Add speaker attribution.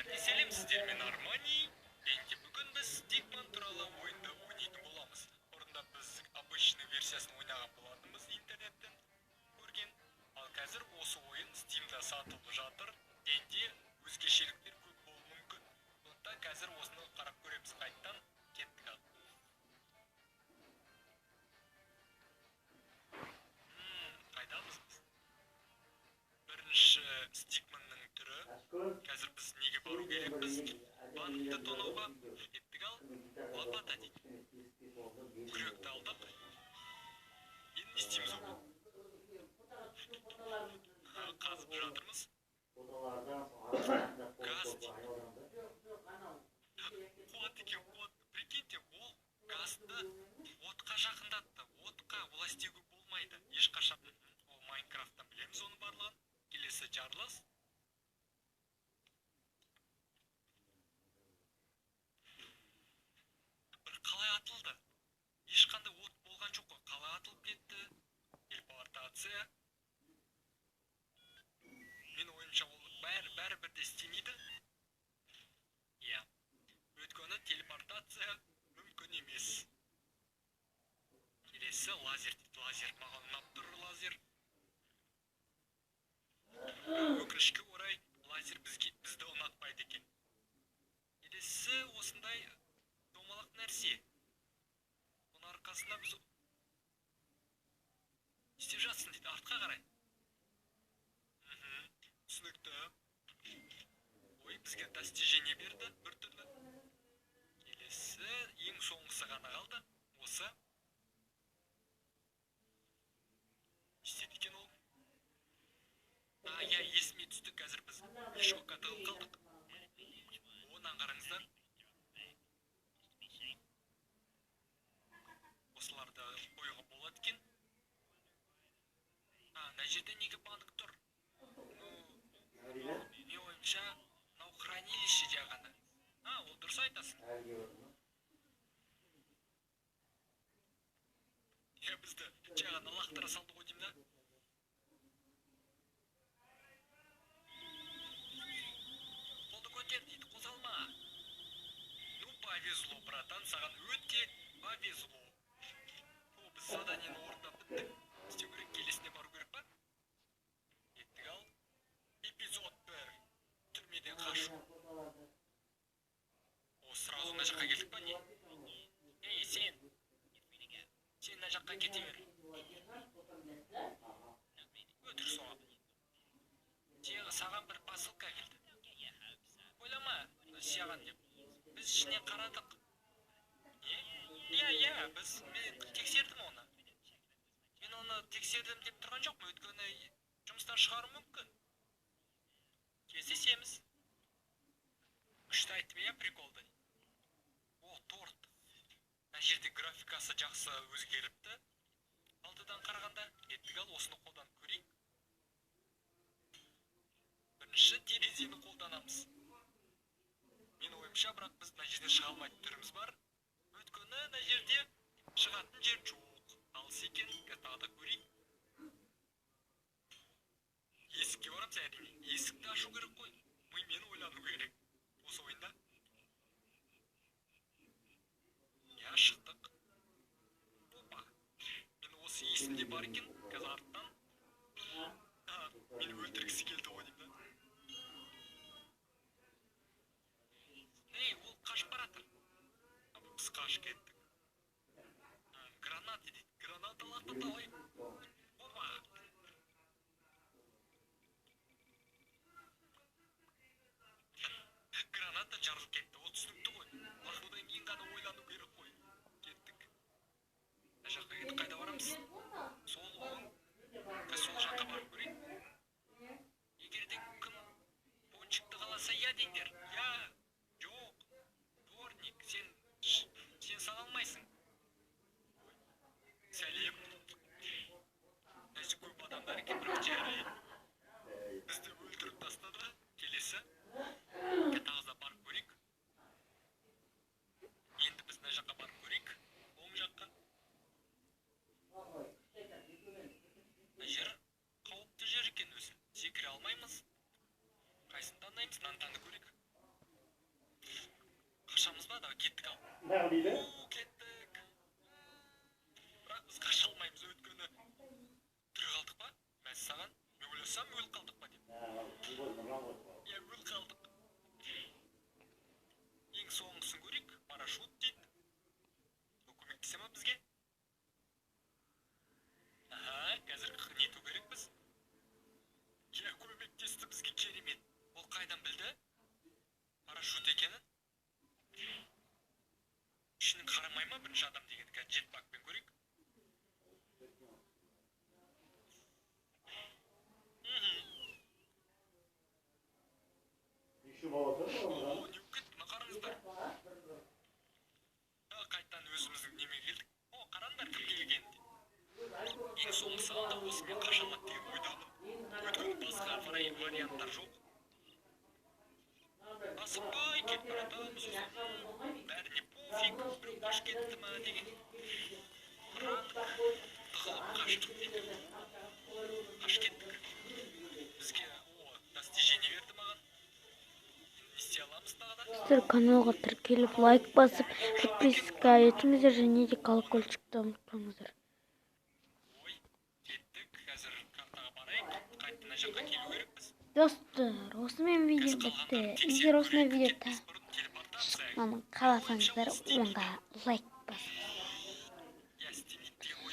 Speaker 1: Бәріне сәлем, сіздермен Армани. Енді бүгін біз Стикман туралы ойынды ойнайтын боламыз. Бұрында біз обычный версиясын ойнаған болатынбыз, интернеттен көрген. Ал қазір осы ойын Steam'да сатылып жатыр. Енді өзгешеліктер көп болуы мүмкін. Сондықтан қазір осыны қарап көреміз қайттан. Кеттік ал. Қайдамыз біз? Бірінші Стикманның түрі. Қазір біз неге бару керекпіз? Банкті тонауға. Кеттік ал. Лопата дейді. Күректі алдық. Енді не істейміз ол? Қазып жатырмыз. Газ дейді. Қуат екен, қуат. Прикиньте, ол газды отқа жақындатты. Отқа олай істеуге болмайды. Ешқашан. Ол Майнкрафттан білеміз оның барлығын. Келесі жарылыс. Бір қалай атылды? Ешқандай от болған жоқ қой. Қалай атылып кетті? Телепортация. Мен ойымша ол бәрібір де істемейді. Иә. Өйткені телепортация мүмкін емес. Келесі лазер дейді. Лазер маған ұнап тұр, лазер. Өкінішке орай лазер бізді ұнатпайды екен. Келесі осындай домалақ нәрсе. Оның арқасында біз істеп жатсың дейді, артқа қарай. Түсінікті. Ой, бізге достижение берді біртүрлі. Келесі ең соңғысы ғана қалды. Осы. Не істеді екен ол? Иә, есіме түсті, қазір біз мешокқа тығылып қалдық. Онан қараңыздар. Осыларды қоюға болады екен. Мына жерде неге банк тұр? Ну, мен ойымша, мынау хранилище жай ғана. Ол дұрыс айтасың. Иә, бізді жай ғана лақтыра салды ғой деймін да. Қолды көтер дейді, қозғалма. Ну, повезло, братан, саған өте повезло. О, біз заданиені орындап біттік. Істеу керек, келесіне бару керек па? Кеттік ал. Эпизод 1. Түрмеден қашу. О, сразу мына жаққа келдік па, не? Ей, сен. Сен мына жаққа кете бер. Өтір соғып. Саған бір посылка келді. Ойлама, саған деп. Біз ішіне қарадық. Не? Иә, иә, мен тексердім оны. Мен оны тексердім деп тұрған жоқпын, өйткені жұмыстан шығару мүмкін. Кездесеміз. Күшті айттым, иә, приколды. О, торт. Мына жерде графикасы жақсы өзгеріпті. Алдыдан қарағанда, кеттік ал, осыны қолданып көрейік. Бірінші терезені қолданамыз. Мен ойымша, бірақ біз мына жерден шыға алмайтын түріміз бар. Өйткені мына жерде шығатын жер жоқ. Алыс екен, тағы да көрейік. Есікке барамыз әрине. Есікті ашу керек қой. Мимен ойлану керек. Осы ойында. Иә, шықтық. Опа. Мен осы есімде бар екен. Қазір арттан. Мені өлтіргісі келді ғой деймін да. Ей, ол қашып баратыр. Біз қашып кеттік. Граната дейді. Граната лақтырды ой. Опа. Граната жарылып кетті. Ол түсінікті ғой. Лақтырудан кейін ғана ойлану керек қой. Кеттік. Мына жаққа кетіп қайда барамыз? Сол оң. Біз сол жаққа барып көрейік. Егер де кім пончикті қаласа, иә деңдер. Иә, жоқ. Дворник, сен сала алмайсың. Сәлем. Нәзік көп адамдар екен, бірақ жарайды. Бізді өлтіріп тастады. Келесі. Тағы да барып көрейік. Енді біз мына жаққа барып көрейік. Оң жаққа. Мына жер қауіпті жер екен өзі. Секіре алмаймыз. Қайсысын таңдаймыз? Мынаны таңдап көрейік. ба? Давай, кеттік ал.
Speaker 2: Неғыл дейді?
Speaker 1: У, кеттік. Бірақ біз қаша алмаймыз, өйткені тірі қалдық па? Мәссаған, мен ойласам, өліп қалдық па деп. Иә, өліп қалдық. Ең соңғысын көрейік. Парашют дейді. Бұл көмектесе ма бізге? Аха, қазір нету керекпіз. Иә, көмектесті бізге, керемет. Ол қайдан білді парашют екенін? Ішінен қарамай ма бірінші адам деген? Қазір джетпакпен көрейік.
Speaker 2: Еще баласы бар.
Speaker 1: О, не болып кетті мына, қараңыздар. А, қайтадан өзіміздің неме келдік. О, қараңдар, кім келгенін. Ең соңғысы да осымен қаша алады деген ойдамын, өйткені басқа варианттар жоқ. Асықпай кетіп бара жатамыз. Бәріне пофиг, біреу қашып кетті ма деген. Бірақ тығылып қаштық дейді, қашып кеттік. Бізге, о, достижение берді маған. Не істей аламыз тағы да?
Speaker 3: Сіздер каналға тіркеліп, лайк басып, подписка етіңіздер және де колокольчикті ұмытпаңыздар.
Speaker 1: Ой, кеттік. Қазір картаға барайық, қайтадан мына жаққа келу керекпіз.
Speaker 3: Достар, осымен видео бітті. Егер осындай видео
Speaker 1: Кетпес бұрын телепортация
Speaker 3: шыққанын қаласаңыздар, онда лайк басыңыздар.